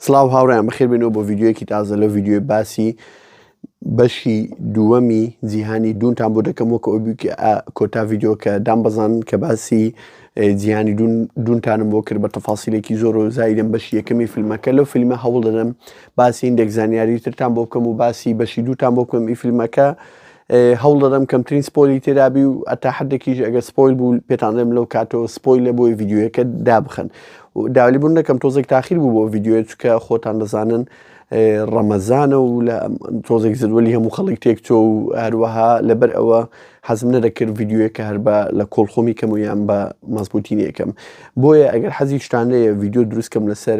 سڵاو هاوڕێیان بەخێر بێنەوە بۆ ڤیدیۆیەکی تازە لەو ڤیدیۆی باسی بەشی دووەمی جیهانی دوونتان بۆ دەکەم وەکە ئەو کۆتا ڤیدیۆ کە دام بەزان کە باسی جیهانی دوون دوونتانم بۆ کرد بە تەفاسیلێکی زۆر و زایدم بەشی یەکەمی فیلمەکە لەو فیلمە هەوڵ دەدەم باسی هندێک زانیاری ترتان بۆ بکەم و باسی بەشی دووتان بۆ بکەم ئی فیلمەکە هەوڵ دەدەم کەمترین spoil ی تێدابی و ئەتا حدێکیش ئەگەر spoil بوو پێتان دەم لەو کاتەوە spoil لە بۆی ڤیدیۆیەکە دابخەن داولی بوون نەکەم تۆزێک تاخیر بوو بۆ ڤیدیۆ چکە خۆتان دەزانن ڕەمەزانە و لە تۆزێک زدوەلی هەموو خەڵک تێکچۆ و هەروەها لەبەر ئەوە حەزم نەدەکرد ڤیدیۆیەکە هەر بە لە کۆڵخۆمی کەم و یان بە مەزبوتی نیەکەم بۆیە ئەگەر حەزی شتانەیە ڤیدیۆ دروستکەم لەسەر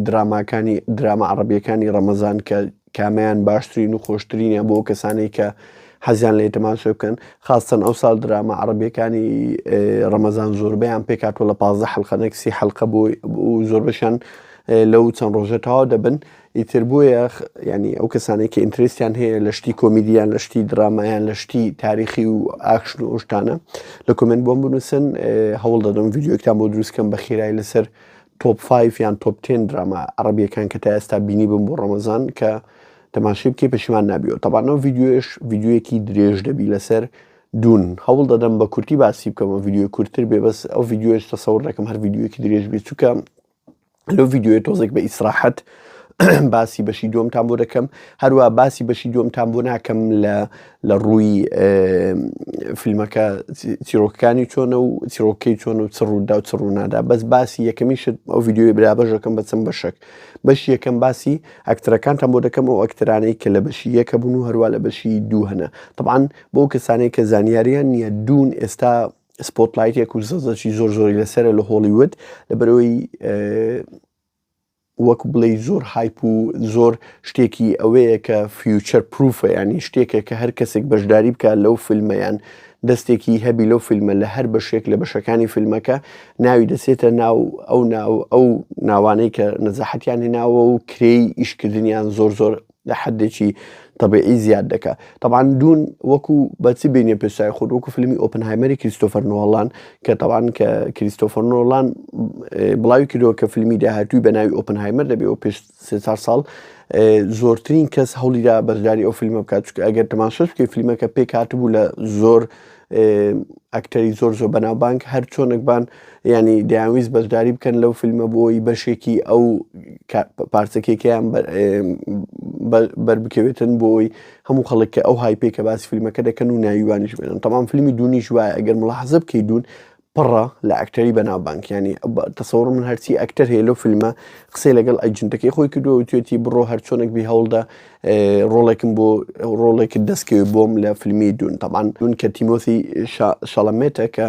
دراماکانی دراما عەڕەبیەکانی ڕەمەزان کە کامەیان باشترین و خۆشترینە بۆ کەسانەی کە حەزیان لێ تەماشە بکەن خاستەن ئەو ساڵ دراما عەڕەبیەکانی ڕەمەزان زۆربەیان پێکاتوە لە 15 حلقە نەک سی حلقە بۆ زۆربەشیان لەو چەند ڕۆژە تەواو دەبن ئیتر بۆیە ینی ئەو کەسانێک کە interest یان هەیە لە شتی کۆمیدیان لە شتی درامایان لە شتی تاریخی و ئاکشن و ئەو شتانە لە comment بۆم بنووسن هەوڵ دەدەم ڤیدیۆکتان بۆ دروستکەم بە خێرای لەسەر top 5 یان top 10 دراما عەڕەبیەکان کە تا ئێستا بینی بم بۆ ڕەمەزان کە تەماشی بکەی پەشیمان نابیەوە تەبانەوە ڤیدیۆش ڤیدیۆیەکی درێژ دەبی لەسەر Dune هەوڵ دەدەم بە کورتی باسی بکەمە ڤیدیۆ کورتتر بێ بەس ئەو ڤیدیۆش تەسەور دەکەم هەر ڤیدیۆیەکی درێژ بێت چونکە لەو ڤیدیۆیە تۆزێک بە ئیسراحەت باسی بەشی دووەمتان بۆ دەکەم هەروە باسی بەشی دووەمتان بۆ ناکەم لە لە ڕووی فیلمەکە چیرۆکەکانی چۆنە و چیرۆکەی چۆن و چ ڕوودا و چ ڕوونادا بەس باسی یەکەمی شت ئەو ڤیدیۆی برابەژەکەم بە چەند بەشێک بەشی یەکەم باسی ئەکتەرەکانتان بۆ دەکەم ئەو ئەکتەرانەی کە لە بەشی یەکە بوون و هەروە لە بەشی دوو هەنە طبعاان بۆ کەسانێک کە زانیاریان نییە Dune ئێستا spotlight ێک و زەزەکی زۆر زۆری لەسرە لە هۆڵیوود لەبەرەوەی وەک بڵێی زۆر hype و زۆر شتێکی ئەوەیە کە future proof ە ینی شتێکە کە هەر کەسێک بەشداری بکات لەو فیلمەیان دەستێکی هەبی لەو فیلمە لە هەر بەشێک لە بەشەکانی فیلمەکە ناوی دەچێتە ناو ئەو ناو ئەو ناوانەی کە نەزاحەتیان هێناوە و کرێی ئیشکردنیان زۆر زۆر لە حدێکی تەبیعی زیاد دەکا تەبان Dune وەکو بەچی بینێ پێشای خۆت وەکو فیلمی ئۆپنهایمەری کریستۆفەر نۆڵان کە تەبان کە کریستۆفەر نۆڵان بڵاوی کردەوە کە فیلمی داهاتووی بە ناوی ئۆپنهایمەر دەبێ و پێش سێ چار ساڵ زۆرترین کەس هەوڵیدا بەشداری ئەو فیلمە بکات چونکە ئەگەر تەماشەش بکەی فیلمەکە پێک هاتبوو لە زۆر ئەکتەری زۆر زۆر بەناوبانگ هەر چۆنێک بان ینی دەیانویست بەشداری بکەن لەو فیلمە بۆی بەشێکی ئەو پارچەکێکیان بەربکەوێتن بۆی هەموو خەڵک کە ئەو hype ێ کە باسی فیلمەکە دەکەن و ناویوانیش بێنن تەمام فیلمی Dune یش وایە ئەگەر ملاحزە بکەی Dune پڕە لە ئەکتەری بەناوبانگ ینی تەسەوڕ من هەرچی ئەکتەر هەیە لەو فیلمە قسەی لەگەڵ agent ەکەی خۆی کردووە وتوێتی بڕۆ هەرچۆنێک بی هەوڵدە ڕۆڵێکم بۆ ڕۆڵێکت دەستکەوێت بۆم لە فیلمی Dune تەبان Dune کە تیمۆسی شاڵەمێتە کە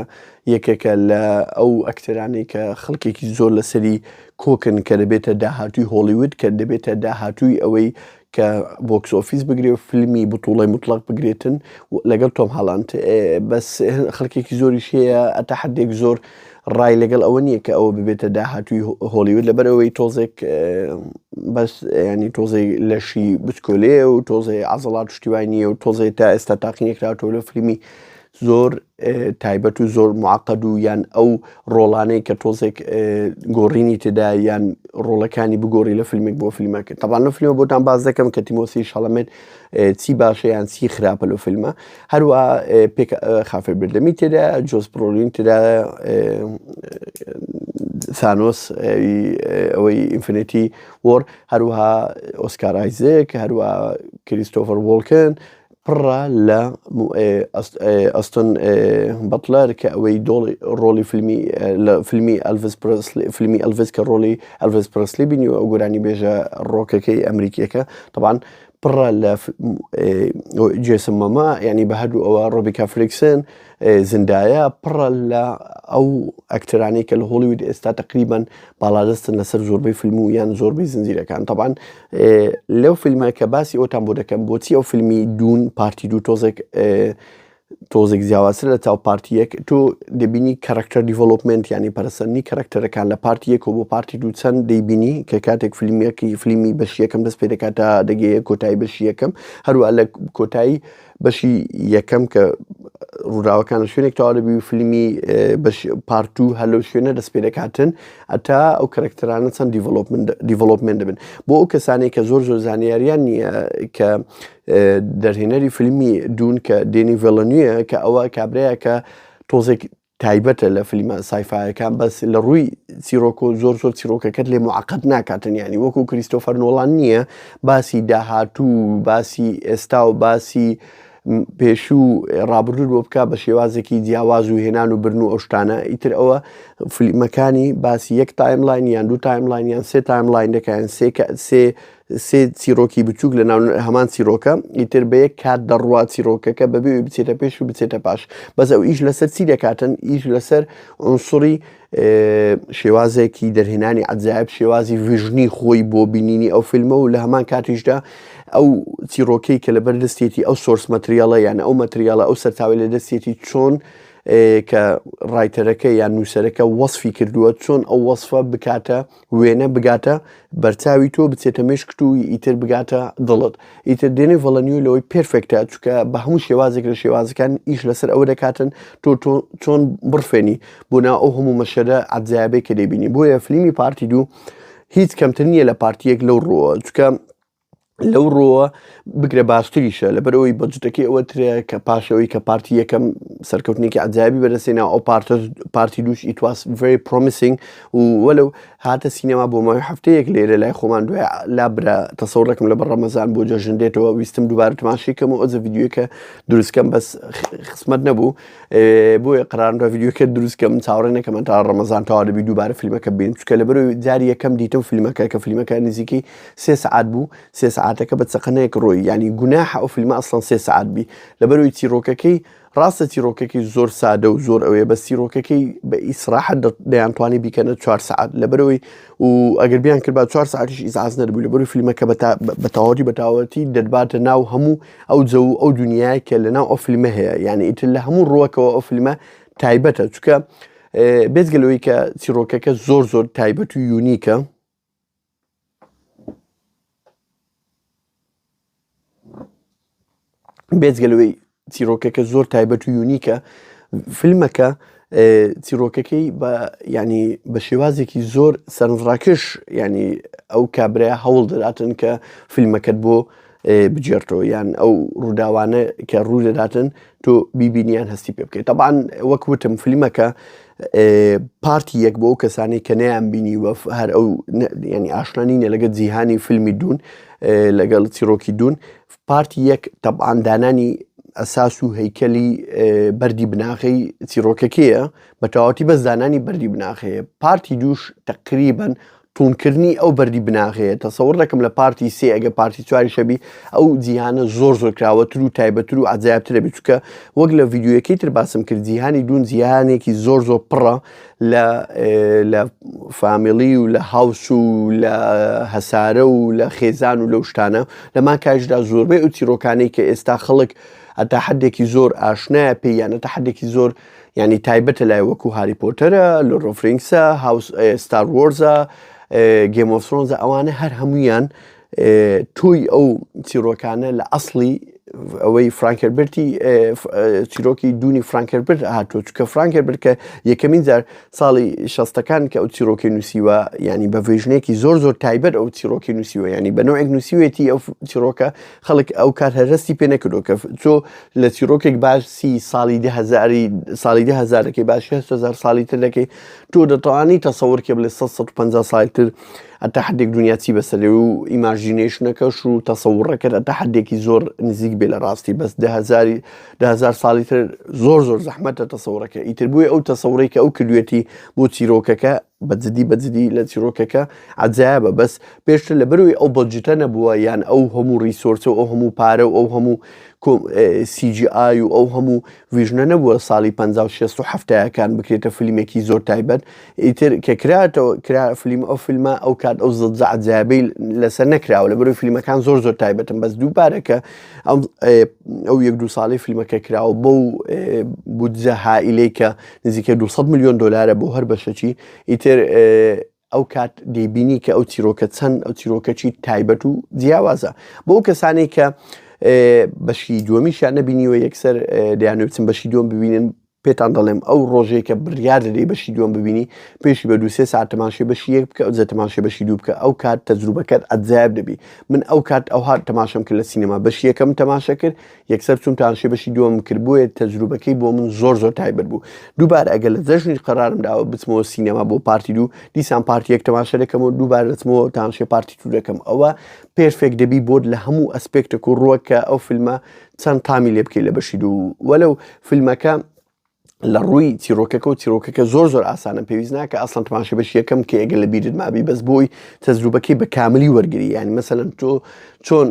یەکێکە لە ئەو ئەکتەرانەی کە خەڵکێکی زۆر لەسەری کۆکن کە دەبێتە داهاتووی هۆڵیوود کە دەبێتە داهاتووی ئەوەی کە box office بگرێ و فیلمی بتوڵەی مطلق بگرێتن لەگەڵ تۆم هالاند بەس خەڵکێکی زۆریش هەیە ئەتا حدێک زۆر ڕای لەگەڵ ئەوە نییە کە ئەوە ببێتە داهاتووی هۆڵیوود لەبەر ئەوەی تۆزێک بەس ینی تۆزێک لەشی بچکۆلێ و تۆزێ عزڵات شتیوای نییە و تۆزێ تا ئێستا تاقی نەکراوەتەوە لە فیلمی زۆر تایبەت و زۆر معقد و یان ئەو ڕۆڵانەی کە تۆزێک گۆڕینی تێدا یان ڕۆڵەکانی بگۆڕی لە فیلمێک بۆ فیلمەکە تەبان لە فیلمە بۆتان باز دەکەم کە تیمۆسی شەڵەمێت چی باشە یان چی خراپە لەو فیلمە هەروە پێک خافێر بردەمی تێدا جۆس برۆلین تێدا سانۆس ئەوەی Infinity War هەروەها ئۆسکار ئایزێک هەروە کریستۆفەر وۆڵکن پڕە لە ئەستن بەتلەر کە ئەوەی دۆڵی ڕۆڵی فیلمی لە فیلمی ئەلڤس پرسلی فیلمی ئەلڤس کە ڕۆڵی ئەلڤس پرسلی بینی و ئەو گۆرانی بێژە ڕۆکەکەی ئەمریکیەکە طبعا پڕە لە جێسم مەما ینی بە هەردوو ئەوە ڕۆبیکا فریکسن زندایە پڕە لە ئەو ئەکتەرانەی کە لە هۆڵیوود ئێستا تقریبان باڵادەستن لەسەر زۆربەی فیلم و یان زۆربەی زنجیرەکان تەبان لەو فیلمە کە باسی ئەوتان بۆ دەکەم بۆچی ئەو فیلمی Dune part ی دوو تۆزێک تۆزێک جیاوازتر لە چاو part یەک تۆ دەبینی character development ینی پەرسەنی کەرەکتەرەکان لە part یەک و بۆ part دوو چەند دەیبینی کە کاتێک فیلمێکی فیلمی بەشی یەکەم دەست پێ دەکات تا دەگەیە کۆتایی بەشی یەکەم هەروە لە کۆتایی بەشی یەکەم کە ڕووداوەکان لە شوێنێک تەواو دەبی و فیلمی بەش part دوو هەر لەو شوێنە دەست پێ دەکاتن ئەتا ئەو کەرەکتەرانە چەند development دەبن بۆ ئەو کەسانێک کە زۆر زۆر زانیاریان نییە کە دەرهێنەری فیلمی Dune کە دێنی ڤێڵەنویە کە ئەوە کابرایە کە تۆزێک تایبەتە لە فیلمە sci-fi یەکان بەس لە ڕووی چیرۆک و زۆر زۆر چیرۆکەکەت لێ معقد ناکاتن ینی وەکو کریستۆفەر نۆڵان نییە باسی داهاتوو باسی ئێستا و باسی پێشوو ڕابردوو بۆ بک بە شێوازێکی جیاواز و هێنان و برن و ئەو شتانە ئیتر ئەوە فیلمەکانی باسی یەک timeline یان دوو timeline یان سێ timeline دەکەن سێ سێ سێ چیرۆکی بچووک لە ناو هەمان چیرۆکە ئیتر بە یەک کات دەڕوا چیرۆکەکە بەبێ ئەوەی بچێتە پێش و بچێتە پاش بەس ئەو ئیش لەسەر چی دەکاتن ئیش لەسەر عنسوری شێوازێکی دەرهێنانی عجایب شێوازی vision ی خۆی بۆ بینینی ئەو فیلمە و لە هەمان کاتیشدا ئەو چیرۆکەی کە لەبەر دەستێتی ئەو source material ە یان ئەو material ە ئەو سەرچاوی لە دەستێتی چۆن کە writer ەکە یان نووسەرەکە وەصفی کردووە چۆن ئەو وەصفە بکاتە وێنە بگاتە بەرچاوی تۆ بچێتە مێشکت و ئیتر بگاتە دڵت ئیتر دێنێ ڤڵەنیو لەوەی perfect ە چکە بە هەموو شێوازێک لە شێوازەکان ئیش لەسەر ئەوە دەکاتن تۆ تۆ چۆن بڕفێنی بۆ ناو ئەو هەموو مەشەدە عەجایبەی کە دەیبینی بۆیە فلیمی part ی دوو هیچ کەمتر نییە لە part یەک لەو ڕووە چکە لەو ڕووە بگرە باشتریشە لەبەرئەوەی بەجتەکەی ئەوە ترە کە پاشەوەی کە part ی یەکەم سەرکەوتنێکی عجابی بەدەستێنا ئەو part ە part ی دووش it was very promising و وەلو هاتە سینەما بۆ ماوەی هەفتەیەک لێرە لای خۆمان دوای لابرا تەسەوڕێکم لە بەر ڕەمەزان بۆ جەژن دێتەوە ویستم دووبارە تماشی کەم و ئەوجە ڤیدیۆکە دروستکەم بەس خسمەت نەبوو بۆیە قرارمدا ڤیدیۆکە دروستکەم چاوەڕێ نەکەم تا ڕەمەزان تەواو دەبی دووبارە فیلمەکە بینم چونکە لەبەر جاری یەکەم دیتم فیلمەکە کە فیلمەکە نزیکەی سێ سەعات بوو سێ سەعاتەکە بە چەقەنەیەک ڕۆی یعنی گوناحە ئەو فیلمە ئەسڵەن سێ سەعات بی لەبەرەوەی چیرۆکەکەی ڕاستە چیرۆکەکەی زۆر سادە و زۆر ئەوەیە بەس چیرۆکەکەی بە ئیسراحەت دەیانتوانی بیکەنە چوار سەعات لەبەرەوەی و ئەگەر بیان کرد با چوار سەعاتیش ئیزعاج نەدەبوو لەبەرەوەی فیلمەکە بە تەواوەتی بە تەواوەتی دەتباتە ناو هەموو ئەو جەو و ئەو دنیای کە لە ناو ئەو فیلمە هەیە یعنی ئیتر لە هەموو ڕووەکەوە ئەو فیلمە تایبەتە چونکە بێجگە لەوەی کە چیرۆکەکە زۆر زۆر تایبەت و unique ە بێجگە لەوەی چیرۆکەکە زۆر تایبەت و unique ە فیلمەکە چیرۆکەکەی بە ینی بە شێوازێکی زۆر سەرنجڕاکێش ینی ئەو کابرای هەوڵ دەداتن کە فیلمەکەت بۆ بگێڕتەوە یان ئەو ڕووداوانە کە ڕوو دەداتن تۆ بیبینیان هەستی پێ بکەیت تەبان وەک وتم فیلمەکە part ی یەک بۆ ئەو کەسانی کە نەیان بینی وە هەر ئەو ینی ئاشنا نینە لەگەڵ جیهانی فیلمی Dune لەگەڵ چیرۆکی Dune part ی یەک تەبان دانانی ئەساس و هەیکەلی بەردی بناغەی چیرۆکەکەیە بە تەواوەتی بەس دانانی بەردی بناغەیە part ی دووش تقریبن توندکردنی ئەو بەردی بناغەیە تەسەور دەکەم لە part ی سێ ئەگە part ی چواری شەبی ئەو جیهانە زۆر زۆر کراوەتر و تایبەتر و عجایبترە بێت چونکە وەک لە ڤیدیۆیەکەی تر باسم کرد جیهانی Dune جیهانێکی زۆر زۆر پڕە لە لە family و لە house و لە هەسارە و لە خێزان و لەو شتانە لە ماکایشدا زۆربەی ئەو چیرۆکانەی کە ئێستا خەڵک هەتا حدێکی زۆر ئاشنایە پێیانە تا حدێکی زۆر یانی تایبەتە لای وەکو هاری پۆتەرە Lord of Rings ە هاوس Star Wars ە Game of Thrones ە ئەوانە هەر هەمویان تۆی ئەو چیرۆکانە لە ئەسڵی ئەوەی فرانک هێربەرتی چیرۆکی Dune ی فرانک هێربەرت هاتووە چونکە فرانک هێربەرت کە یەکەمین جار ساڵی شەستەکان کە ئەو چیرۆکی نووسیوە ینی بە vision ێکی زۆر زۆر تایبەت ئەو چیرۆکی نووسیوە ینی بە نەوەک نووسیوێتی ئەو چیرۆکە خەڵک ئەو کات هەرستی پێ نەکردو کە چۆ لە چیرۆکێک باسی ساڵی دە هەزاری ساڵی دە هەزارەکەی باشی 8000 ساڵی تر دەکەی تۆ دەتوانی تەسەور کێ بڵێ 150 ساڵی تر ئەتا حدێک دنیا چی بەسەرێ و imagination ەکەش و تەسەوڕەکەت ئەتا حدێکی زۆر نزیک بێ لە ڕاستی بەس دە هەزاری دە هەزار ساڵی تر زۆر زۆر زەحمەتە تەسەوڕەکە ئیتر بۆیە ئەو تەسەوڕی کە ئەو کردوێتی بۆ چیرۆکەکە. بە جدی بە جدی لە چیرۆکەکە عەجایبە بەس پێشتر لە بەروی ئەو budget ە نەبووە یان ئەو هەموو resource ە و ئەو هەموو پارە و ئەو هەموو CGI و ئەو هەموو vision ە نەبووە ساڵی 50 و 60 و هەفتایەکان بکرێتە فیلمێکی زۆر تایبەت ئیتر کە کراتەوە کرا فیلم ئەو فیلمە ئەو کات ئەو زەجە عەجایبەی لەسەر نەکراوە لە بەروی فیلمەکان زۆر زۆر تایبەتن بەس دووبارە کە ئەو یەک دوو ساڵی فیلمەکە کراوە بەو بودجە هائیلەی کە نزیکە 200 میلیۆن دلارە بۆ هەر بەشەکی ئیتر ئەو کات دەیبینی کە ئەو چیرۆکە چەند ئەو چیرۆکەچی تایبەت و جیاوازە بۆ کەسانی کە بەشی دووەمیشیان نەبینیوە یەکسەر دەیانوێت بچن بەشی دووەم ببینن پێتان دەڵێم ئەو ڕۆژەی کە بڕیار دەدەی بەشی دووەم ببینی پێشی بە دوو سێ ساعت تەماشای بەشی یەک بکە ئەوجا تەماشای بەشی دوو بکە ئەو کات تەجروبەکەت عەجایب دەبی من ئەو کات ئەوها تەماشەم کرد لە سینەما بەشی یەکەم تەماشا کرد یەکسەر چووم تەماشای بەشی دووەم کرد بۆیە تەجروبەکەی بۆ من زۆر زۆر تایبەت بوو دووبارە ئەگەر لە جەژنیش قەرارم داوە بچمەوە سینەما بۆ part ی دوو دیسان part ی یەک تەماشا دەکەم و دووبارە دەچمەوە تەماشای part ی two دەکەم ئەوە perfect دەبی بۆت لە هەموو aspect ێک و ڕووە کە ئەو فیلمە چەند تامی لێ بکەیت لە بەشی دوو وەلو فیلمەکە لە ڕووی چیرۆکەکە و چیرۆکەکە زۆر زۆر ئاسانە پێویست ناکە ئەسڵەن تماشە بەشی یەکەم کە ئەگەر لە بیرت مابی بەس بۆی تەجروبەکەی بە کاملی وەرگری یعنی مەسەلەن تۆ چۆن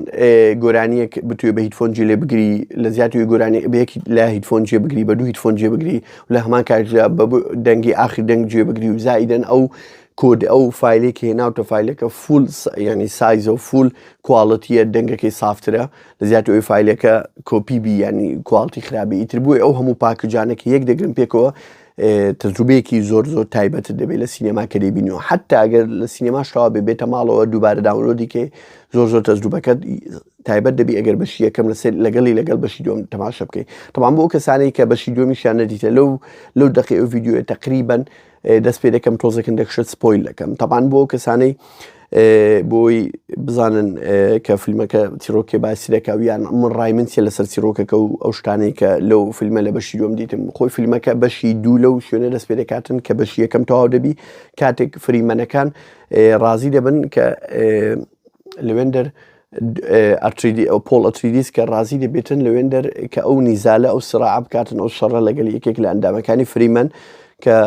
گۆرانیەک بتوێ بە headphone جێ لێ بگری لە زیاتوی گۆرانی بە یەکی لە headphone جێ بگری بە دوو headphone جێ بگری لە هەمان کاتدا بە دەنگی ئاخر دەنگ جێ بگری و زائیدەن ئەو کۆد ئەو file ێک هێناوتە file ەکە full ینی size ە و full quality یە دەنگەکەی سافترە لە زیاتر ئەوی file ەکە کۆپی بی ینی quality خراپی ئیتر بووی ئەو هەموو package انە کە یەک دەگرن پێکەوە تەجروبەیەکی زۆر زۆر تایبەتت دەبێت لە سینەما کە دەیبینیەوە حتا ئەگەر لە سینەما شتەوە بێ بێتە ماڵەوە دووبارە download ی کەی زۆر زۆر تەجروبەکەت تایبەت دەبی ئەگەر بەشی یەکەم لەسەر لەگەڵی لەگەڵ بەشی دووەم تەماشا بکەیت تەبعەن بۆ کەسانی کە بەشی دووەمیشیان نەدیتە لەو لەو دقی ئەو ڤیدیۆیە تقریبا دەست پێ دەکەم تۆزێک هەندێک شت spoil دەکەم تەبعەن بۆ کەسانەی بۆی بزانن کە فیلمەکە چیرۆکێ باسی دەکا و یان من ڕای من چیە لەسەر چیرۆکەکە و ئەو شتانەی کە لەو فیلمە لە بەشی دووەم دیتم خۆی فیلمەکە بەشی دوو لەو شوێنە دەست پێ دەکاتن کە بەشی یەکەم تەواو دەبی کاتێک فریمەنەکان ڕازی دەبن کە لەوێندەر ئەتریدی ئەو پۆڵ ئەتریدیس کە ڕازی دەبێتن لەوێندەر کە ئەو نیزالە ئەو سراع بکاتن ئەو شەڕە لەگەل یەکێک لە ئەندامەکانی فریمەن کە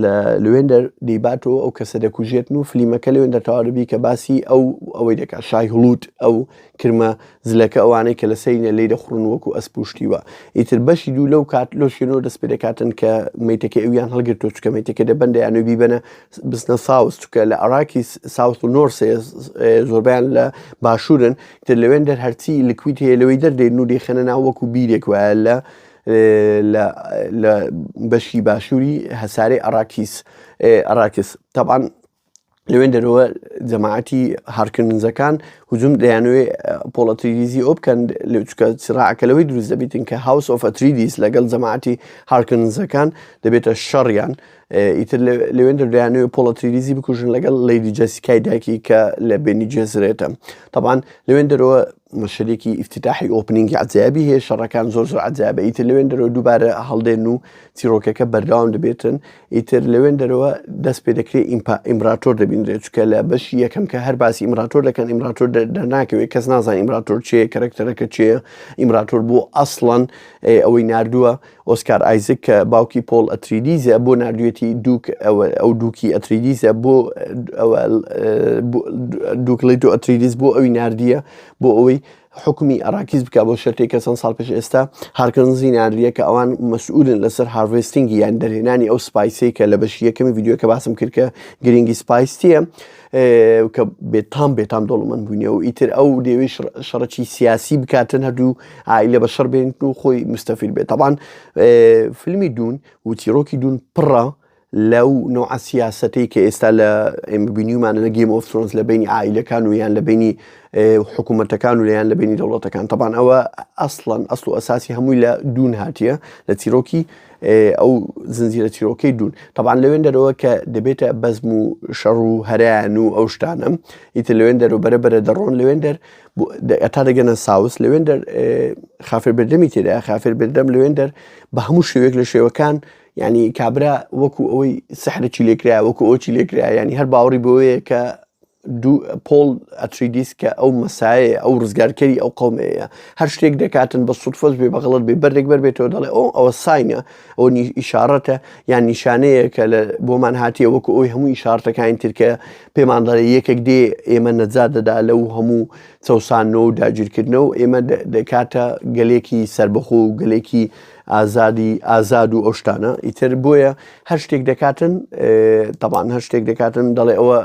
لە لوێندەر دەیباتەوە ئەو کەسە دەکوژێتن و فلیمەکە لەوێندەر تەواو کە باسی ئەو ئەوەی دەکات شای هڵوت ئەو کرمە زلەکە ئەوانەی کە لە سەینە لی دەخڕن وەکو ئەسپ و شتیوە ئیتر بەشی دوو لەو کات لۆ شوێنەوە دەست پێ دەکاتن کە میتەکە ئەویان هەڵگرتو چکە میتەکە دەبەن دەیانوێ بیبەنە بستنە south چکە لە ئەراکی south و north زۆربیان لە باشوورن تر لەوێن دەر هەرچی liquid هەیە لەوەی دەردێن و دەیخەنە ناو وەکو بیرێک وایە لە لە بەشی باشووری هەسارەی ئەراکیس ئەراکس تەبان لەوێن دەرەوە جەماعەتی هارکنزەکان هجوم دەیانوێ پۆڵ ئەتریدیزی ئەو بکەن چکە سراعەکە لەوەی دروست دەبیتن کە House of Atreides لەگەڵ جەماعەتی هارکنزەکان دەبێتە شەڕیان ئیتر لەوێن دەیانوێ پۆڵ ئەتریدیزی بکوژن لەگەڵ Lady جەسیکای دایکی کە لە بێنی جێزرێتە تەبان لەوێن دەرەوە مەشهەدێکی ئیفتتاحی opening ی عەجایبی هەیە شەڕەکان زۆر زۆر عەجایبە ئیتر لەوێن دەرەوە دووبارە هەڵدێن و چیرۆکەکە بەردەوام دەبێتن ئیتر لەوێن دەرەوە دەست پێ دەکرێت ئیمپا ئیمراتۆر دەبینرێت چکە لە بەشی یەکەم کە هەر باسی ئیمراتۆر دەکەن ئیمراتۆر دەرناکەوێت کەس نازان ئیمراتۆر چێ character ەکە چێ ئیمراتۆر بۆ ئەسڵەن ئەوەی نردووە ئۆسکار ئایزک کە باوکی پۆڵ ئەتریدیزە بۆ ناردوێتی duke ئەو duke ی ئەتریدیزە بۆ duke لیتۆ ئەتریدیز بۆ ئەوی ناردیە بۆ ئەوەی حکومی ئەراکیس بک بۆ شەرتێک کە چەند ساڵ پێش ئێستا هارکنزی ناردیە کە ئەوان مەسئولن لەسەر harvesting ی یان دەرهێنانی ئەو spice ەی کە لە بەشی یەکەمی ڤیدیۆکە باسم کرد کە گرنگی spice چییە. کە بێتام بێتام دەوڵەمەند بووینە و ئیتر ئەو دەیەوێت شەڕەکی سیاسی بکاتن هەردوو عائیلە بە شەڕ بێنن و خۆی مستەفید بێت تەبان فیلمی دوون و چیرۆکی دوون پڕە لەو نوعە سیاسەتەی کە ئێستا لە ئێمە بینیومانە لە Game of Thrones لە بینی عائیلەکان و یان لە بینی حکوومەتەکان و لەیان لە بینی دەوڵەتەکان تەبان ئەوە ئەسڵەن ئەسڵ و ئەساسی هەمووی لە دوون هاتیە لە چیرۆکی ئەو زنجیرە چیرۆکەی دوون تەبان لەوێن دەرەوە کە دەبێتە بەزم و شەڕ و هەرایان و ئەو شتانە ئیتر لەوێن دەر و بەرە بەرە دەڕۆن لەوێن دەر تا دەگەنە south لەوێن دەر خافر بردەمی تێدا خافر بردەم لەوێن دەر بە هەموو شێوەیەک لە شێوەکان ینی کابرا وەکو ئەوەی سەحرەی لێکرا وەکو ئەوچی لێکرا ینی هەر باوەڕی بۆیە کە دوو پۆڵ ئەتریدیس کە ئەو مەسایەیە ئەو ڕزگارکەری ئەو قەومەیە هەر شتێک دەکاتن بە سوتفەش بێ بە غەڵەت بێ بەردێک بەر بێتەوە دەڵێ ئەو ئەوە sign ە ئەو ئیشارەتە یان نیشانەیە کە لە بۆمان هاتیە وەکو ئەوی هەموو ئیشارەتەکانی ترکە پێمان دەڵێ یەکێک دێ ئێمە نەجات دەدا لەو هەموو چەوسانەوە و داگیرکردنەوە ئێمە دەکاتە گەلێکی سربەخۆ و گەلێکی ئازادی ئازاد و ئەو شتانە ئیتر بۆیە هەر شتێک دەکاتن تەبان هەر شتێک دەکاتن دەڵێ ئەوە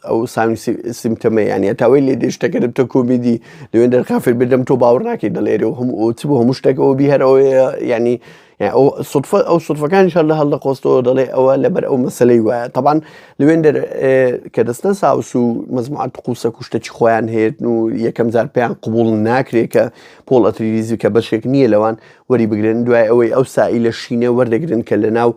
ئەو سامی symptom ە یانە تاوەی لێ دێ شتەکە دەبتە کۆمیدی لەوێن دەرخافر بدەم تۆ باوەڕ ناکەی دەڵێرە و هەموو چ بۆ هەموو شتێک ئەوە بی هەر ئەوەیە ینی ئەو سوتفە ئەو سوتفەکانی شەر لە هەڵدەقۆستەوە دەڵێ ئەوە لەبەر ئەو مەسلەی وایە تەبان لەوێن دەر کە دەستنە ساوس و مەزموعات قوسە کوشتەکی خۆیان هەیەن و یەکەم جار پێیان قبول ناکرێت کە پۆڵ ئەتریدیزی کە بەشێک نییە لەوان وەری بگرن دوای ئەوەی ئەو سائیلە شینە وەردەگرن کە لە ناو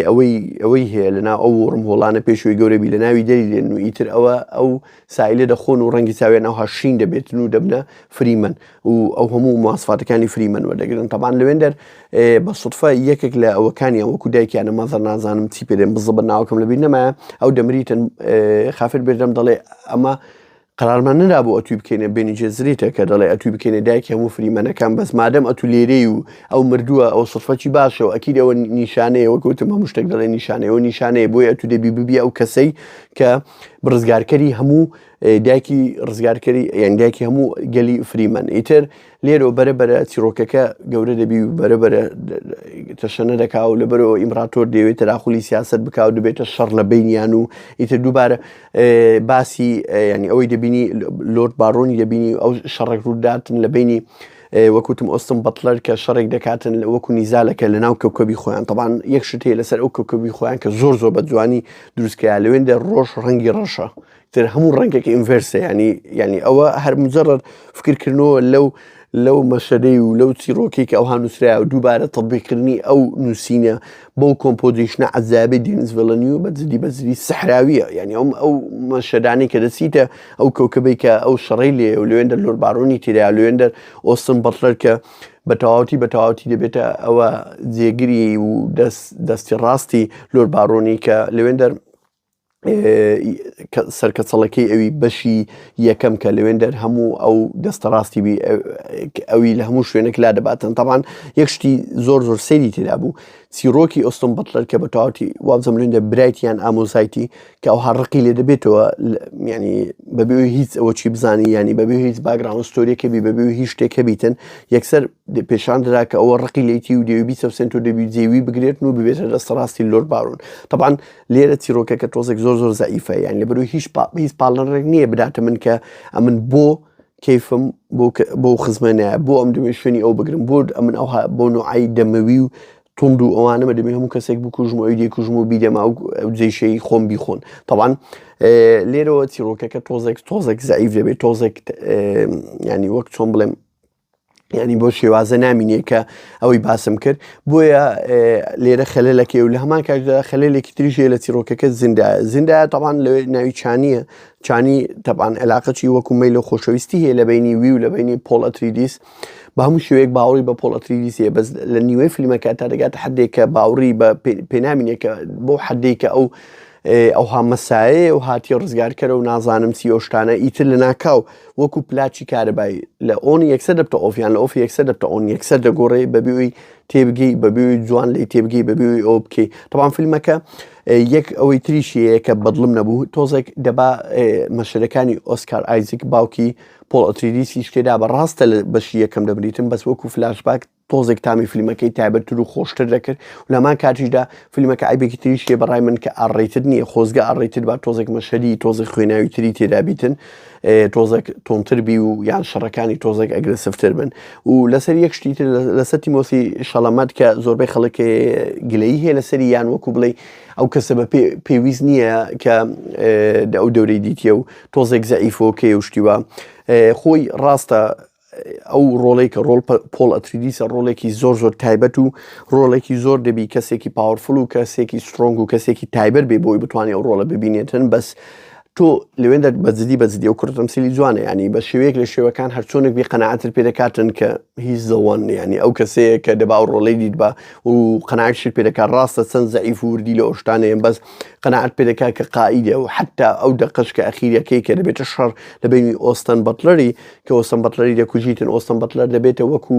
ئەوەی ئەوەی هەیە لە ناو ئەو wormhole انە پێشوی گەورەبی لە ناوی دەری لێن و ئیتر ئەوە ئەو سائیلە دەخۆن و ڕەنگی چاویان ئەوها شین دەبێتن و دەبنە فریمەن و ئەو هەموو مواسفاتەکانی فریمەن وەردەگرن تەبان لەوێندەر بە سوتفە یەکێک لە ئەوەکانیان وەکو دایکیانە مەزەر نازانم چی پێدێن بزە بە ناوکەم لەبیر نەمایە ئەو دەمریتن خافر بێردەم دەڵێ ئەمە قەرارمان نەدابوو ئەتوی بکەینە بێنی جێزریتە کە دەڵێ ئەتوی بکەینە دایکی هەموو فریمەنەکان بەس مادەم ئەتو لێرەی و ئەو مردووە ئەو سوتفەکی باشە و ئەکید ئەوە نیشانەیە وەک وتم هەموو شتێک دەڵێ نیشانەیە ئەوە نیشانەیە بۆیە ئەتو دەبی ببی ئەو کەسەی کە ڕزگارکەری هەموو دایکی ڕزگارکەری یان دایکی هەموو گەلی فریمەن ئیتر لێرەوە بەرە بەرە چیرۆکەکە گەورە دەبی و بەرە بەرە تەشەنە دەکا و لەبەرەوە ئیمراتۆر دەیەوێت تەداخولی سیاست بکا و دەبێتە شەڕ لە بینیان و ئیتر دووبارە باسی ینی ئەوەی دەبینی لۆرد بارۆنی دەبینی ئەو شەڕێک ڕووداتن لە بینی وەکوتم ئۆستن بەتلەر کە شەڕێک دەکاتن لە وەکو نیزالەکە لە ناو کەوکەبی خۆیان تەبان یەک شت هەیە لەسەر ئەو کەوکەبی خۆیان کە زۆر زۆر بە جوانی دروستکرا لەوێندە ڕۆژ ڕەنگی ڕەشە تر هەموو ڕەنگێک inverse ە ینی ینی ئەوە هەر مجرد فکرکردنەوە لەو لەو مەشەدەی و لەو چیرۆکی کە ئەوها نووسرا و دووبارە تەطبیقکردنی ئەو نووسینە بەو composition ە عەزابی دێنیس ڤیلنیو بە جدی بە جدی سەحراویە یعنی ئەم ئەو مەشەدانی کە دەچیتە ئەو کەوکەبەی کە ئەو شەڕەی لێ و لەوێندەر لۆرد بارۆنی تێدا لەوێندەر ئۆستن بەتلەر کە بە تەواوەتی بە تەواوەتی دەبێتە ئەوە جێگری و دەست دەستی ڕاستی لۆرد بارۆنی کە لەوێندەر سەرکەچەڵەکەی ئەوی بەشی یەکەم کە لەوێندەر هەموو ئەو دەستە ڕاستی بی ئەوی لە هەموو شوێنێک لا دەباتن تەبان یەک شتی زۆر زۆر سەیری تێدا بوو چیرۆکی ئۆستن بەتلەر کە بە تەواوەتی وابزانم لەوێندە برایتیان ئامۆزایتی کە ئەوها ڕقی لێ دەبێتەوە ینی بەبێ هیچ ئەوە چی بزانی ینی بەبێ هیچ background story ەکە بی بەبێ هیچ شتێک هەبیتن یەکسەر پێشان درا کە ئەوە ڕقی لێتی و دەوی بیچەوسێنت و دەبی جێوی بگرێتن و ببێتە دەستەڕاستی لۆرد بارۆن تەبان لێرە چیرۆکەکە تۆزێک زۆر زۆر زەعیفە یان لەبەرو هیچ هیچ پاڵنەرێک نییە بداتە من کە ئەمن بۆ کەیفم بۆ بۆ خزمە نایە بۆ ئەم دەمێ شوێنی ئەو بگرم بۆ ئەمن ئەو بۆ نوعی دەمەوی و توند و ئەوانەمە دەمێ هەموو کەسێک بکوژم و ئەوی دەیکوژم و بیدەما و ئەو جێشەی خۆم بیخۆن تەبان لێرەوە چیرۆکەکە تۆزێک تۆزێک زەعیف دەبێت تۆزێک ینی وەک چۆن بڵێم ینی بۆ شێوازە نامینێ کە ئەوەی باسم کرد بۆیە لێرە خەلەلەکەی و لە هەمان کاتدا خەلەلێکی تریش هەیە لە چیرۆکەکە زیندایە زیندایە تەبان لەوێ ناوی چانیە چانی تەبان علاقەچی وەکو مەیل و خۆشەویستی هەیە لە بینی وی و لە بینی پۆڵ ئەتریدیس بە هەموو شێوەیەک باوەڕی بە پۆڵ ئەتریدیس هەیە بەس لە نیوەی فیلمەکە تا دەگاتە حدێک کە باوەڕی بە پێنامینێ کە بۆ حدێک کە ئەو ئەوها مەسایەیە و هاتیە ڕزگارکەرە و نازانم چی ئەو شتانە ئیتر لە ناکاو وەکو پلاچی کارەبایی لە on یەکسەر دەبتە off یان لە off یەکسەر دەبتە on یەکسەر دەگۆڕێ بەبێ ئەوی تێبگەی بەبێ ئەوی جوان لێی تێبگەی بەبێ ئەوی ئەوە بکەی تەبان فیلمەکە یەک ئەوەی تریشی هەیە کە بەدڵم نەبوو تۆزێک دەبا مەشەرەکانی ئۆسکار ئایزیک باوکی پۆڵ ئەتریدیسیش تێدا بە ڕاستە لە بەشی یەکەم دەبریتم بەس وەکو فلاشباک تۆزێک تامی فیلمەکەی تایبەتتر و خۆشتر دەکرد و لەمان کاتیشدا فیلمەکە عیبێکی تریش هەیە بەڕای من کە R-rated نییە خۆزگە R-rated با تۆزێک مەشهەدی تۆزێک خوێناوی تری تێدا بیتن تۆزێک تۆنتر بی و یان شەڕەکانی تۆزێک aggressive تر بن و لەسەر یەک شتی تر لەسەر تیمۆسی شەڵەمەت کە زۆربەی خەڵک گلەیی هەیە لەسەری یان وەکو بڵێ ئەو کەسە بە پێویست نییە کە ئەو دەورەی دیتیە و تۆزێک زەعیفۆکەی و شتیوە خۆی ڕاستە ئەو ڕۆڵەی کە ڕۆڵ پۆڵ ئەتریدیسە ڕۆڵێکی زۆر زۆر تایبەت و ڕۆڵێکی زۆر دەبی کەسێکی powerful و کەسێکی strong و کەسێکی تایبەت بێ بۆی بتوانێت ئەو ڕۆڵە ببینێتن بەس. تۆ لەوێندە بە جدی بە جدی ئەو کوڕە تەمسیلی جوانە یانی بە شێوەیەک لە شێوەکان هەرچۆنێک بی قەناعەتت پێ دەکاتن کە he's the one یانی ئەو کەسەیە کە دەبا ئەو ڕۆڵەی دیتبا و قەناعەتشت پێ دەکات ڕاستە چەند زەعیف و وردی لە ئەو شتانەیە بەس قەناعەت پێ دەکات کە قائیدە و حتا ئەو دەقەش کە ئەخیرەکەی کە دەبێتە شەڕ لە بینی ئۆستن بەتلەری کە ئۆستن بەتلەری دەکوژیتن ئۆستن بەتلەر دەبێتە وەکو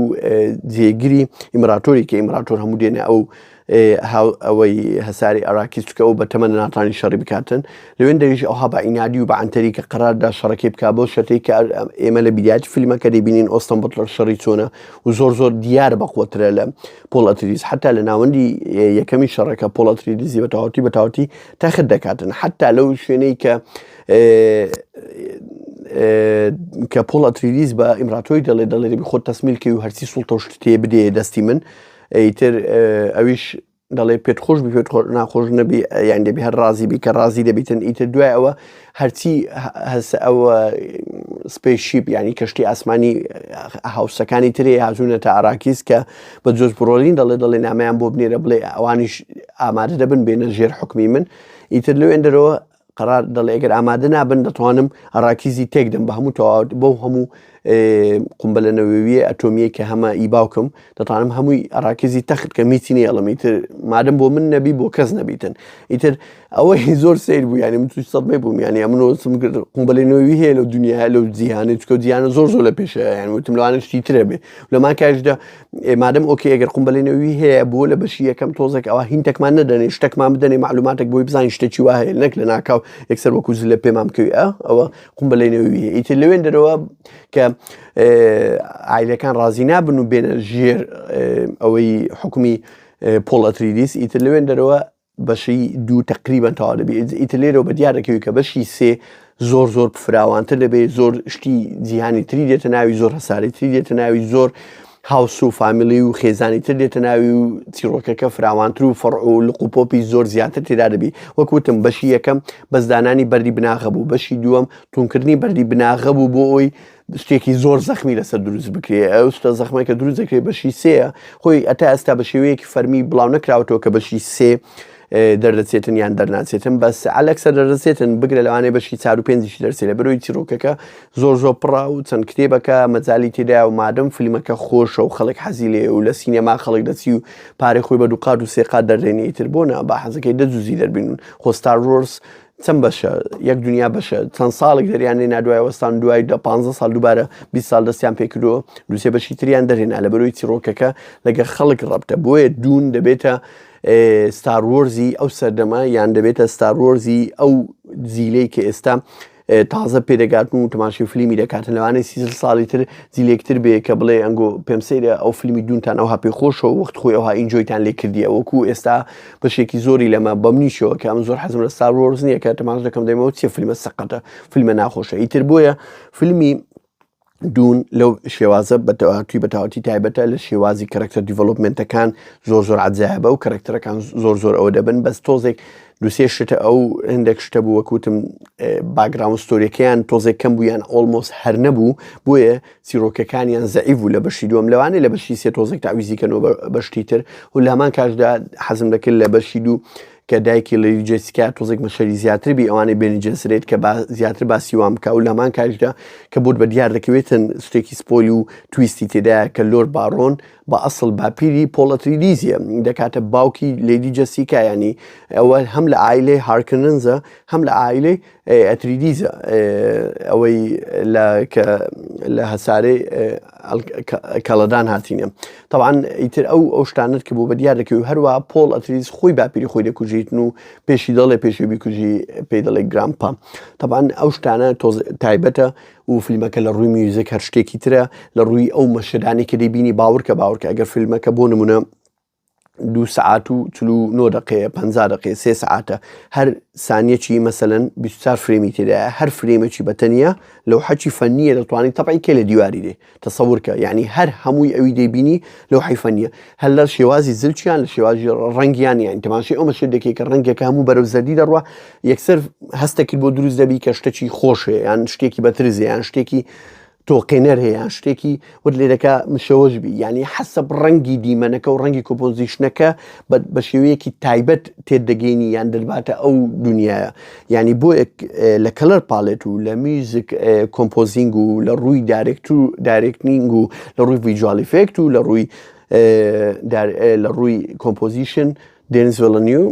جێگری ئیمراتۆری کە ئیمراتۆر هەموو دێنە ئەو ئەوەی هەساری ئەراکیس چکە ئەو بە تەمەنە ناتوانانی شەڕی بکاتن لەوێن دەریش ئەوها بە عینادی و بە عەنتەری کە قەراردا شەڕەکەی بک بۆ شەتەی کە ئێمە لە بیدایەتی فیلمەکە دەبینین ئۆستن بتلەر شەڕی چۆنە و زۆر زۆر دیارە بەقوەترە لە پۆڵ ئەتریدیس حتا لە ناوەندی یەکەمی شەڕەکە پۆڵ ئەتریدیزی بە تەواوەتی بە تەواوەتی تەخت دەکاتن حتا لەو شوێنەی کە کە پۆڵ ئەتریدیس بە ئیمراتۆری دەڵێ دەڵێ دەبی خۆت تەسمیل کەی و هەرچی سوڵتە و شت تێ بدێ دەستی من ئیتر ئەویش دەڵێ پێت خۆش بی پێت خۆش ناخۆش نەبی یان دەبی هەر ڕازی بی کە ڕازی دەبیتن ئیتر دوای ئەوە هەرچی هەس ئەوە spaceship ینی کەشتی ئاسمانی هاوسەکانی ترێ هاتوونەتە ئاراکیس کە بە جۆش برۆلین دەڵێ دەڵێ نامیان بۆ بنێرە بڵێ ئەوانیش ئامادە دەبن بێنە ژێر حکمی من ئیتر لەوێندەرەوە قەرار دەڵێ ئەگەر ئامادە نابن دەتوانم ئەراکیزی تێکدەم بە هەموو تەواوەت بەو هەموو قومبەلە نەوەویە ئەتۆمیە کە هەمە ئی باوکم دەتوانم هەمووی ئەراکیزی تەخت کە میچی نێڵم ئیتر مادەم بۆ من نەبی بۆ کەس نەبیتن ئیتر ئەوەی زۆر سیر بوو یانی من تووش سەدمەی بووم یانی ئەمن وتم قومبەلەی نەوەوی هەیە لەو دنیا لەو جیهانە چکە جیهانە زۆر زۆر لە پێشە یان وتم لەوانە شتی ترە بێ لەمان کاژدا مادەم okay ئەگەر قومبەلەی نەوەوی هەیە بۆ لە بەشی یەکەم تۆزێک ئەوە hint ێکمان نەدەنێ شتێکمان بدەنێ معلوماتێک بۆی بزانین شتێکی وا هەیە نەک لە ناکاو یەکسەر وەکو زلە پێمان بکەوی ئە ئەوە قومبەلەی نەوەوی هەیە ئیتر لەوێن دەرەوە کە عایلەکان ڕازی نابن و بێنە ژێر ئەوەی حکومی پۆڵ ئەتریدیس ئیتر لەوێن دەرەوە بەشی دوو تەقریبەن تەواو دەبی ئیتر لێرەوە بە دیار دەکەوی کە بەشی سێ زۆر زۆر فراوانتر دەبێت زۆر شتی جیهانی تری دێتە ناوی زۆر هەساری تری دێتە ناوی زۆر house و family و خێزانی تر دێتە ناوی و چیرۆکەکە فراوانتر و فەڕ و لق و پۆپی زۆر زیاتر تێدا دەبی وەک وتم بەشی یەکەم بەزدانانی بەردی بناغە بوو بەشی دووەم تونکردنی بەردی بناغە بوو بۆ ئەوی شتێکی زۆر زەخمی لەسەر دروست بکرێ ئەو شتە زەخمە کە دروست دەکرێت بەشی سێیە خۆی ئەتا ئێستا بە شێوەیەکی فەرمی بڵاو نەکراوەتەوە کە بەشی سێ دەردەچێتن یان دەرناچێتن بەس عەلەکسەر دەردەچێتن بگرە لەوانەیە بەشی چار و پێنجیش دەرچێت لە بەرەوەی چیرۆکەکە زۆر زۆر پڕە و چەند کتێبەکە مەجالی تێدا و مادەم فیلمەکە خۆشە و خەڵک حەزی لێ و لە سینەما خەڵک دەچی و پارەی خۆی بە دووقات و سێقات دەردێنی ئیتر بۆ نا با حەزەکەی دە جوزی دەربینن خۆ ستار وۆرز چەند بەشە یەک دنیا بەشە چەند ساڵێک دەریان لێ دوای وەستان دوای دە پ ساڵ دووبارە 20 ساڵ دەستیان پێکردووە دوسێ بەشی تریان دەرهێنا لە بەرەوەی چیرۆکەکە لەگە خەڵک ڕەبتە بۆیە دوون دەبێتە ستار وۆرزی ئەو سەردەمە یان دەبێتە ستار وۆرزی ئەو جیلەی کە ئێستا تازە پێدەگاتن و تەماشی فلیمی دەکاتن لەوانەیە سیزل ساڵی تر جیلێکتر بێ کە بڵێ ئەنگۆ پێم سەیرە ئەو فیلمی دوونتان ئەوها پێ خۆشەوە وەخت خۆی ئەوها enjoy تان لێ کردیە وەکو ئێستا بەشێکی زۆری لەمە بەمنیشەوە کە ئەم زۆر حەزم لە ستار وۆرز نییە کە تەماش دەکەم دەمەوە چیە فیلمە سەقەتە فیلمە ناخۆشە ئیتر بۆیە فیلمی دوون لەو شێوازە بەتەواتی بەتەواتی تایبەتە لە شێوازی character development ەکان زۆر زۆر عجایبە و character ەکان زۆر زۆر ئەوە دەبن بەس تۆزێک دوسێ شتە ئەو هەندێک شتە بوو وەکوتم background story ەکەیان تۆزێک کەم بوو یان almost هەر نەبوو بۆیە چیرۆکەکانیان زەعیف بوو لە بەشی دووەم لەوانەیە لە بەشی سێ تۆزێک تاویزی کەنەوە بە شتی تر و لە هەمان کاشدا حەزم دەکرد لە بەشی دوو کە دایکی لەیدی جێسیکا تۆزێک مەشەری زیاتر بی ئەوانەی بێنی جێسرێت کە با زیاتر باسی وان بکە و لە هەمان کاشدا کە بۆت بە دیار دەکەوێتن شتێکی spoil و twist ی تێدایە کە لۆرد بارۆن بە ئەسڵ باپیری پۆڵ ئەتریدیزیە دەکاتە باوکی لەیدی جەسیکا ینی ئەوە هەم لە عایلەی هارکننزە هەم لە عایلەی ئەتریدیزە ئەوەی لە کە لە هەسارەی کەڵەدان هاتینە طبعا ئیتر ئەو ئەو شتانت کە بۆ بە دیار دەکەوی هەروە پۆڵ ئەتریدیز خۆی باپیری خۆی دەکوژیتن و پێشی دەڵێ پێشی بیکوژی پێی دەڵێ grandpa طبعا ئەو شتانە تۆز تایبەتە و فیلمەکە لە ڕووی میوزیک هەر شتێکی ترە لە ڕووی ئەو مەشەدانی کە دەیبینی باوەڕکە باوەڕکە ئەگەر فیلمەکە بۆ نمونە دوو سەعات و 49 دقەیە 50 دقەیە سێ سەعاتە هەر سانیەکی مەسەلەن 24 frame ی تێدایە هەر frame ێکی بەتەنیا لەوحەکی فەنیە دەتوانانی تەبعی کێ لە دیواری دێ تەسەورکە یعنی هەر هەمووی ئەوی دەیبینی لەوحەی فەنیە هەر لە شێوازی زلچیان لە شێوازی ڕەنگیان یان تەماشای ئەو مەشێ دەکەی کە ڕەنگەکە هەموو بەرەو زەردی دەڕوا یەکسەر هەستەکرد بۆ دروست دەبی کە شتێکی خۆشە یان شتێکی بەترزە یان شتێکی. تۆقێنەر هەیە یان شتێکی وت لێ دەکا مشەوەش بی یعنی حەسەب ڕەنگی دیمەنەکە و ڕەنگی composition ەکە بە شێوەیەکی تایبەت تێت دەگەینی یان دەرباتە ئەو دنیاە یعنی بۆ لە color palette و لە music composing و لە ڕووی direct و directing و لە ڕووی visual effect و لە ڕووی لە ڕووی composition دێنس ڤێلنیو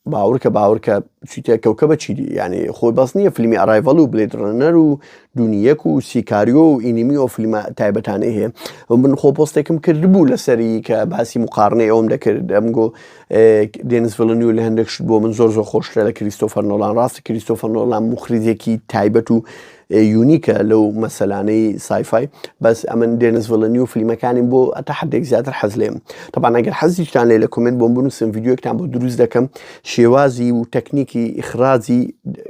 باوەڕکە باوەڕکە چیتە کەوکەبە چی یعنی خۆی بەس نییە فیلمی Arrival و Blade Runner و Dune یەک و Sicario و Enemy و فیلمە تایبەتانەی هەیە من خۆ پۆستێکم کردبوو لەسەری کە باسی مقارنەی ئەوم دەکرد ئەمگۆ دێنس ڤلنیو لە هەندێک شت بۆ من زۆر زۆر خۆشترە لە کریستۆفەر نۆڵان ڕاستە کریستۆفەر نۆڵان موخریجێکی تایبەت و unique ە لەو مەسەلانەی sci-fi بەس ئەمن دێنس ڤلنیو فیلمەکانیم بۆ ئەتا حدێک زیاتر حەز لێم تەبان ئەگەر حەزیشتان لێ لە comment بۆم بنووسن ڤیدیۆکتان بۆ دروست دەکەم شێوازی و تەکنیکی ئیخراجی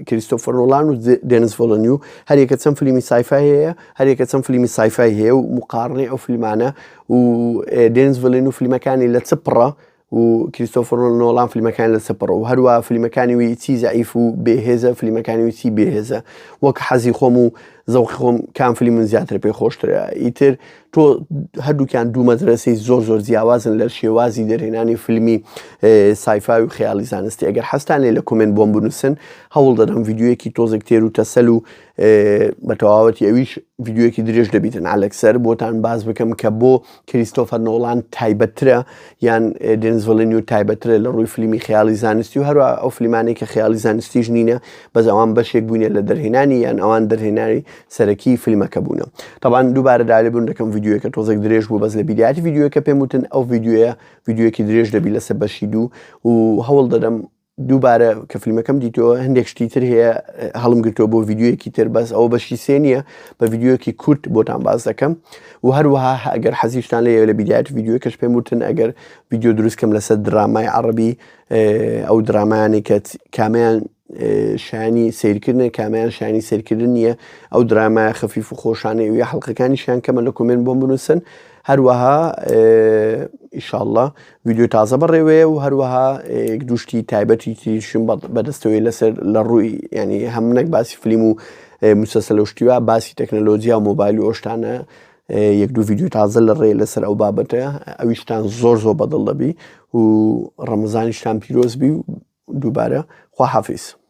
کریستۆفەر نۆڵان و دێنس ڤلنیو هەریەکە چەند فیلمی sci-fi هەیە هەریەکە چەند فیلمی sci-fi هەیە و مقارنەی ئەو فیلمانە و دێنس ڤلنیو فیلمەکانی لە چ پڕە و کریستۆفەر نۆڵان فیلمەکانی لە سپڕ و هەروە فیلمەکانی وی چی زەعیف و بێهێزە فیلمەکانی وی چی بێهێزە وەک حەزی خۆم و زەوقی خۆم کام فیلم من زیاتر پێ خۆشترە ئیتر تۆ هەردووکیان دوو مەدرەسەی زۆر زۆر جیاوازن لە شێوازی دەرهێنانی فیلمی sci-fi و خەیاڵی زانستی ئەگەر حەزتان لێ لە comment بۆم بنووسن هەوڵ دەدەم ڤیدیۆیەکی تۆزێک تێر و تەسەل و بە تەواوەتی ئەویش ڤیدیۆیەکی درێژ دەبیتن ئالەکسەر بۆتان باس بکەم کە بۆ کریستۆفەر نۆڵان تایبەتترە یان دێنز ڤلنیو تایبەتترە لە ڕووی فیلمی خەیاڵی زانستی و هەروە ئەو فیلمانەی کە خەیاڵی زانستیش نینە بەس ئەوان بەشێک بووینە لە دەرهێنانی یان ئەوان دەرهێنانی سەرەکی فیلمەکە بوونە تەبان دووبارە داوای لێبوردن دەکەم ڤیدیۆیەکە تۆزێک درێژ بوو بەس لە بیدایەتی ڤیدیۆیەکە پێم وتن ئەو ڤیدیۆیە ڤیدیۆیەکی درێژ دەبی لەسەر بەشی دوو و هەوڵ دەدەم دووبارە کە فیلمەکەم دیتەوە هەندێک شتی تر هەیە هەڵم گرتووە بۆ ڤیدیۆیەکی تر بەس ئەوە بەشی سێ نییە بە ڤیدیۆیەکی کورت بۆتان باس دەکەم و هەروەها ئەگەر حەزیشتان لێ لە بیدایەت ڤیدیۆکەش پێم وتن ئەگەر ڤیدیۆ دروست کەم لەسەر درامای عەڕەبی ئەو درامایانەی کە کامیان شانی سیرکردنە کامیان شانی سیرکردن نییە ئەو درامای خەفیف و خۆشانەی وە حڵقەکانیشیان کەمە لە comment بۆم بنووسن هەروەها ئیشاءاللە ڤیدیۆ تازە بەڕێوەیە و هەروەها دوشتی تایبەتی تریشم بەدەستەوەی لەسەر لە ڕووی ینی هەم نەک باسی فلیم و مسەسەلە و شتیوا باسی تەکنەلۆجیا و مۆبایل و ئۆشتانە یەک دوو ڤیدیۆ تازە لە ڕێ لەسەر ئەو بابەتە ئەویشتان زۆر زۆر بەدڵ دەبی و ڕەمەزانیشتان پیرۆز بی و دووبارە خواحافیز.